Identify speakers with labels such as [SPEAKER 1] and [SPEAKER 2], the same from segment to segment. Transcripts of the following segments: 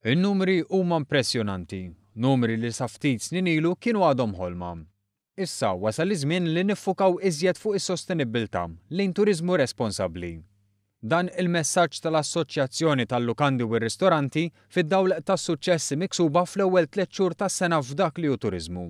[SPEAKER 1] In-numri huma impressjonanti, numri li sa ftit snin ilu kienu għadhom ħolma. Issa wasal iż-żmien li niffukaw iżjed fuq is-sostenibbiltà lejn turiżmu responsabbli. Dan il-messaġġ tal-Assoċjazzjoni tal-Lukandi u r-Ristoranti fid-dawl tas-suċċessi miksuba fl-ewwel tlett xhur tas-sena f'dak li hu turiżmu.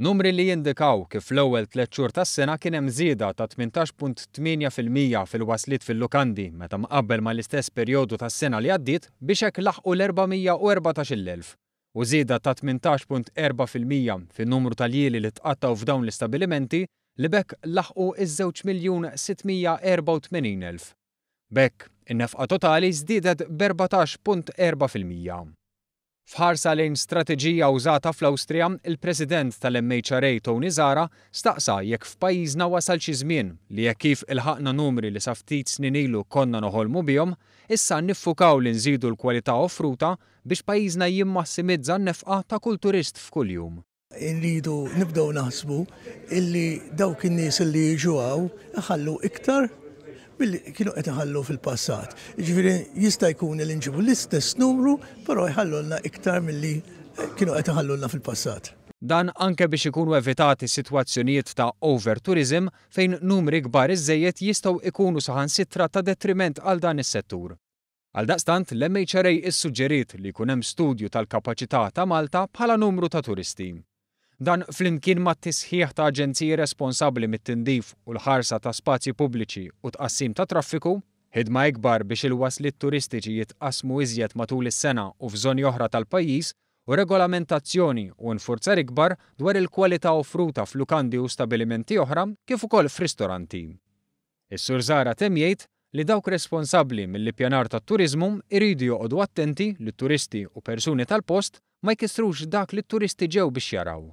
[SPEAKER 1] Numri li jindikaw kif fl-ewwel tlett xhur tas-sena kien hemm żieda ta' 18.8% fil-wasliet fil-lukandi meta mqabbel mal-istess perjodu tas-sena li għaddiet biex hekk laħqu l-414,000 elf u żieda ta' 18.4% fin-numru ta' ljieli li tqattgħu f'dawn l-istabilimenti li b'hekk laħqu ż-żewġ 2,684,000. B'hekk, in-nefqa totali żdiedet b'14.4%. F'ħarsa lejn strateġija użata fl-Awstrija, il-President tal-MHRA Tony Zahra staqsa jekk f'pajjiżna wasalx iż-żmien li hekk kif ilħaqna numri li sa ftit snin ilu konna noħolmu bihom, issa niffukaw li nżidu l-kwalità offruta biex pajjiżna jimmassimizza n-nefqa ta' kull turist f'kull jum.
[SPEAKER 2] Irridu nibdew naħsbu illi dawk in-nies illi jiġu hawn iħallu iktar milli kienu qed iħallu fil-passat. Jiġifieri jista' jkun li nġibu l-istess numru però jħallulna iktar milli kienu qed iħallulna fil-passat.
[SPEAKER 1] Dan anke biex ikunu evitati sitwazzjonijiet ta' over-tourism fejn numri kbar iżżejjed jistgħu ikunu saħansitra ta' detriment għal dan is-settur. Għaldaqstant, l-MHRA issuġġeriet li jkun hemm studju tal-kapaċità ta' Malta bħala numru ta' turisti. Dan flimkien mat-tisħiħ ta' aġenziji responsabbli mit-tindif u l-ħarsa ta' spazji pubbliċi u tqassim ta' traffiku, ħidma ikbar biex il-wasliet turistiċi jitqassmu iżjed matul is-sena u f'żoni oħra tal-pajjiż u regolamentazzjoni u infurzar ikbar dwar il-kwalità offruta f'lukandi u stabilimenti oħra kif ukoll f'ristoranti. Is-Sur Zahra temm jgħid li dawk responsabbli mill-ippjanar tat-turiżmu jridu joqogħdu attenti li t-turisti u persuni tal-post ma jkissrux dak li t-turisti ġew biex jaraw.